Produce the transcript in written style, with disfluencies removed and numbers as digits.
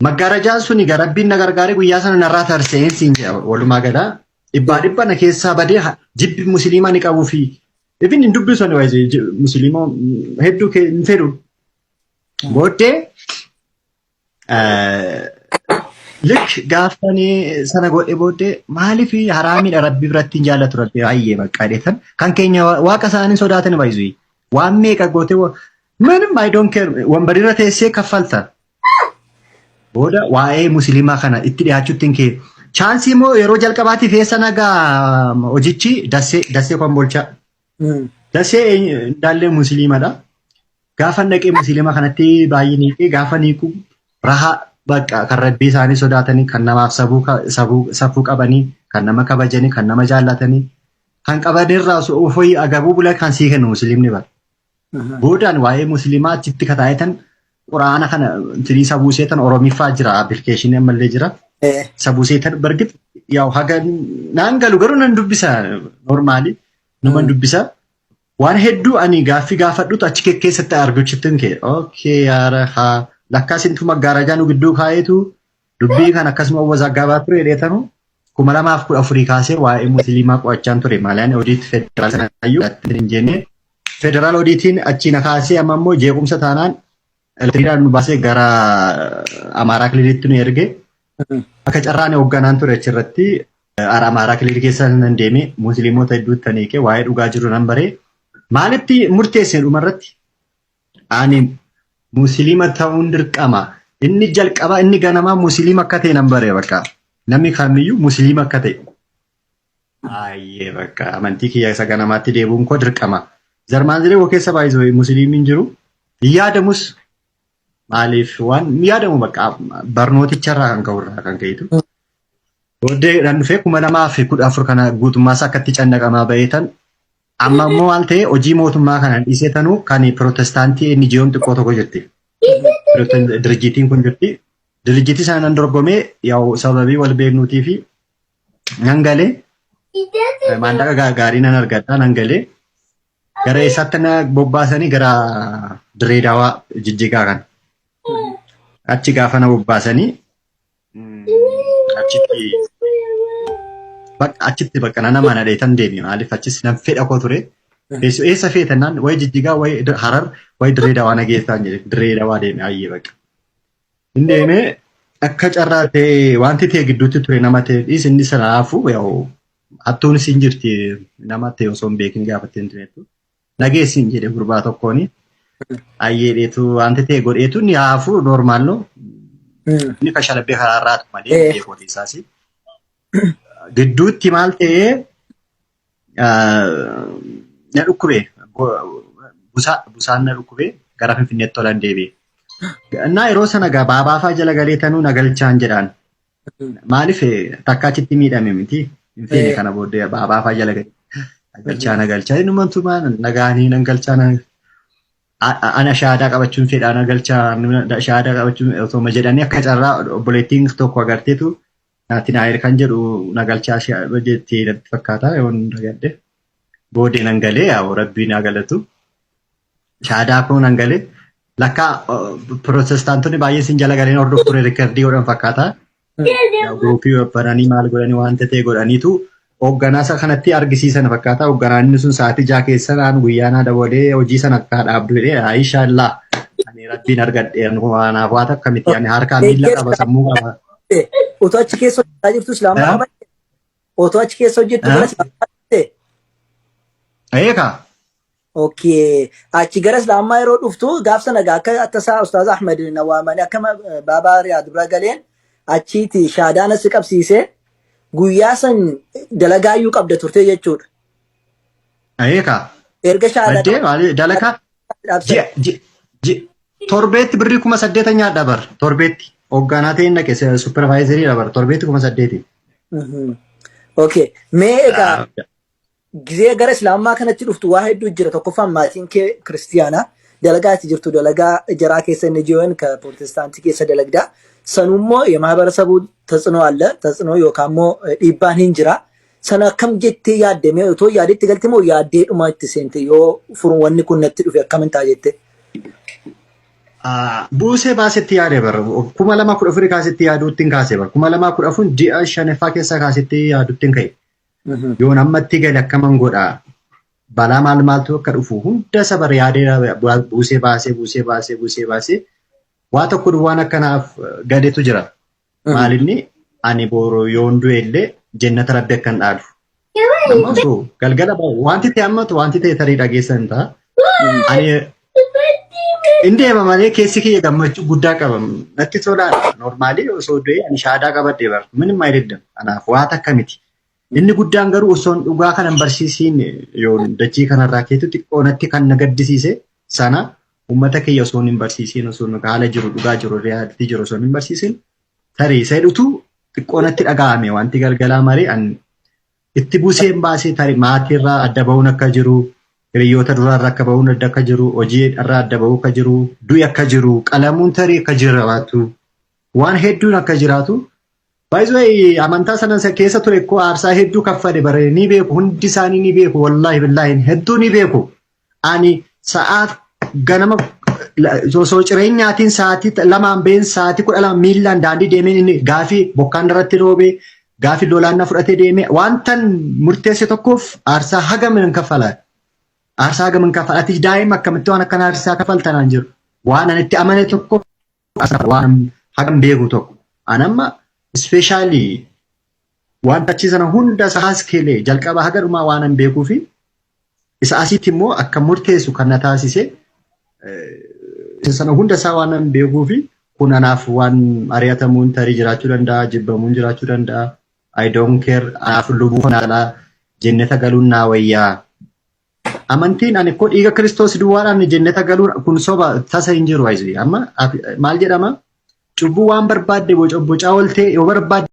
Maggaarajaan suni egaa rabbiin na gargaaree guyyaa sana narraa tarsa'een siin jedha walumaa galaa. Dhibbaa dhibba na keessaa badee jibbi musliimaa ni qabuu fi ifin hin dubbisu ani waayee musliimaa hedduu hin fedhu. Booddee Lik gaafanii sana godhe booddee maaliif haraamiidha rabbi biratti hin jaallatu rabbi baay'ee bakka dheetan kan keenya waaqa isaanii sodaatan baay'isuu waan meeqa goote ምንም I don't care wambarirra teessee kaffalta booda waa'ee musliimaa kana itti dhiyaachuutti hin kee chaansii immoo yeroo jalqabaatiif eessa nagaa hojichi dassee dassee kombolchaa Dasee indaallee musliimadha. Gaafa dhaqee musliima kanatti baay'ee niiqee gaafa niiqu rahaa bakka kan rabbii isaanii sodaatanii kan namaaf sabuu safuu qabanii kan nama kabajanii kan nama jaallatanii kan qabanirraa ofii agabuu bula kan sii kennu musliimni bara. Boodaan waa'ee musliimaa achitti kataa'etan quraana kana tirii sabuu seetan oromiffaa jira appilikeeshinii ammallee jira. Sabuu seetan bargit yaa'u haga naan galu garuu nan dubbisa normaali. Numan dubbisa. Waan hedduu ani gaaffii gaafadhutu achi keessatti argachuutti kee. Okay yaara haa lakkaa sintu maggaarajaa nu gidduu kaa'eetu dubbii kan akkasuma wazaggaabaa ture dheetanu 2014 kaasee waa'ee musliimaa qo'achaan ture. Maalaan odiit federaal sanaayyuu hin jenne. Federaal odiitiin achi na kaasee amma immoo jeequmsa taanaan elektiriidhaan nu baasee gara Amaaraa kililitti nu erge. Akka carraan hoogganaan ture achirratti Ara Amaaraa kililii keessa nan deeme musliimota hedduutti tan hiike waa'ee dhugaa jiru nan bare. Maalitti murteesse dhumarratti? Ani musliima ta'uun dirqama. Inni jalqaba inni ganamaa musliima akka ta'e nan bare bakka. Namni kamiyyuu musliima akka ta'e. Ayyee bakka amantii kiyya isa ganamaatti deebi'uun koo dirqama. Zarmaanzilee koo keessa baay'isoo musliimiin jiru. Hin yaadamus maaliif waan hin yaadamu bakka barnooticharraa kan ka'urraa kan ka'etu. Booddee dhaan dhufee 2014 kana guutummaa isaa akkatti cannaqamaa ba'ee tan amma immoo maal ta'e hojii mootummaa kana dhiisee tanuu kan pirootestaantii NGO'n xiqqoo tokko jirti. Dirjitiin kun jirti. Dirjitii sana nan dorgomee yaa'u sababii wal beeknuutii fi nan galee maallaqa gaarii nan argadha nan galee gara eessaatti na bobbaasanii gara Dirree Daawaa Jijjigaa kana. Achi gaafa na bobbaasanii achitti bakka achitti bakka na nama na dheetan deemi maaliif achis nan fedha koo ture. Eessa feetan naan wayi Jijjigaa wayi Harar wayi Dirree Dawaa na geessaan jedhe Dirree Dawaa deeme ayyee bakka. Inni deemee akka carraa ta'e wanti ta'e gidduutti ture nama ta'e dhiis inni sana hafu yaa'u hattuunis hin jirti nama ta'e osoo hin beekin gaafattee hin tureettu. Nageessin jedhe gurbaa tokkooni. Ayyeedheetu wanti ta'e godheetu inni hafu normaal no. Inni fashalabbee karaa irraatu malee beekooti isaas. Gidduutti maal ta'ee na dhukkube busaan na dhukkube gara Finfinneetti tolan deebi'e. Innaa yeroo sana gabaabaa fa'aa jala galee tanuu na galchaan jedhaan. Maaliif takka achitti miidhame miti. Hin feene kana booddee baabaa fa'aa jala galee. Na galchaa na galchaa innumantumaa nagaanii nan galchaa na ana shaadaa qabachuun fedhaa na galchaa shaadaa qabachuun osoo jedhanii akka carraa obboleettiin tokko agarteetu Naatinaa'el kan jedhu na galchaa jettee natti fakkaata yoon dagadhe. Boodee nan galee yaa rabbii naa galatu. Shaadaa koo nan galee. Lakkaa pirootestaantonni baay'een sin jala galeen hordofu ture riikardii godhan fakkaata. Guruupii bananii maal godhanii waan ta'e godhaniitu hoogganaa isa kanatti argisiisan fakkaata. Hoogganaan inni sun sa'aatii 6 keessa naan guyyaa naa dabalee hojii sana akka dhaabdu jedhee inshaallah ani rabbiin argadhe anaaf waan akka miti ani harkaa miila qaba sammuu qaba. Otoo achi keessa hojjetaa jirtu islaamummaa qabatte? Otoo achi keessa hojjettu gara islaamummaa dhufte? Eekaa. Okay. Achi gara islaamummaa yeroo dhuftu gaaf sana egaa akka tasaa Ustaaz Ahmed na waamanii akka baabaa Riyaad bira galeen achiiti shaadaana si qabsiisee guyyaa san dalagaayyuu qabda turte jechuudha. Eekaa. Erga shaadaa Baddee maali dalagaa dhaabsan. ji'a ji'a ji'a torbeetti birrii 8,000 nyaadha bar torbeetti hoogganaa ta'een dhaqe supervaayizerii bar torbeetti 8,000. Okay. Mee egaa gizee gara islaamummaa kanatti dhuftu waa hedduu jira. Tokkoffaan maatiin kee kiristiyaana. Dalagaa itti jirtu dalagaa jaraa keessa inni jiran ka pirootestaantii keessa dalagda. Sanummoo የማህበረሰቡ ተጽዕኖ አለ። ተጽዕኖ yookaan immoo dhiibbaan hin jira. Sana akkam jettee yaadde mee otoo yaadetti galte moo yaaddee dhuma itti seente yoo furuun wanni kun natti dhufe akkamin ta'a jette? Buusee baasetti yaade bara 2014 kaasetti yaaduutti hin kaase bara 2014 ji'a shanaffaa keessa kaasetti yaaduutti hin ka'e. Yoon ammatti gale akkaman godhaa, balaa maal maaltu akka dhufu hunda isa bara yaadee buusee baasee, buusee baasee, buusee baasee, waa tokko duwwaan akkanaaf galetu jira. Maalinni ani boru yoon du'e illee jennata Rabbi akkan dhaalu. Amma osoo galgala wanti ta'e ammatu wanti ta'e tarii dhageessan ta'a. Ani hin deema malee keessi kiyya gammachuu guddaa qaba. Natti tolaadha. Normally osoo du'e ani shaadaa qabadhe bara. ምንም አይደለም. Anaaf waa takka miti. Inni guddaan garuu osoon dhugaa kana hin barsiisiin yoon dachii kanarraa keetu xiqqoo natti kan na gaddisiise sana, uummata kiyya osoon hin barsiisiin, osoon haala jiru, dhugaa jiru, reality jiru osoon hin barsiisin tarii isa hidhutu xiqqoo natti dhaga'ame. Wanti galgalaa marii an itti buuseen baasee tarii maatiirraa adda bahuun akka jiru, hiriyoota duraarraa akka bahuun adda akka jiru, hojii irraa adda bahuu akka jiru, du'i akka jiru, qalamuun tarii akka jiraatu, waan hedduun akka jiraatu. Baay'ee amantaa sana keessa ture koo aarsaa hedduu kaffale bare, ni beeku, hundi isaanii ni beeku, wallaahi billaahi hedduu ni beeku. Ani sa'aat ganama osoo cireenyaatiin sa'aatii 2n been sa'aatii 12 miillaan daandii deemeen inni gaafii bokkaan irratti roobee, gaafii lolaan na fudhatee deemee, wantan murteesse tokkoof aarsaa hagam hin kaffala. Aarsaa hagam hin kaffala. Ati daa'ima akkamitti waan akkana aarsaa kaffaltanaan jiru. Waan ani itti amane tokko, waan hagam beeku tokko. Ani amma especially wanta achi sana hunda isaas kelee jalqaba haga dhumaa waan an beekuu fi isa asitti immoo akka murteessu kan na taasise isa sana hunda isaa waan an beekuu fi kun anaaf waan ari'atamuun tarii jiraachuu danda'a, jibbamuun jiraachuu danda'a. I don't care, anaaf lubbuu kanaa jenneta galuun naa wayyaa. Amantiin ani koo dhiiga Kiristoos duwwaadhaan jenneta galuun kun soba, tasa hin jiru. Amma maal jedhama? Cubbuu waan barbaadde bocaa ooltee yoo barbaadde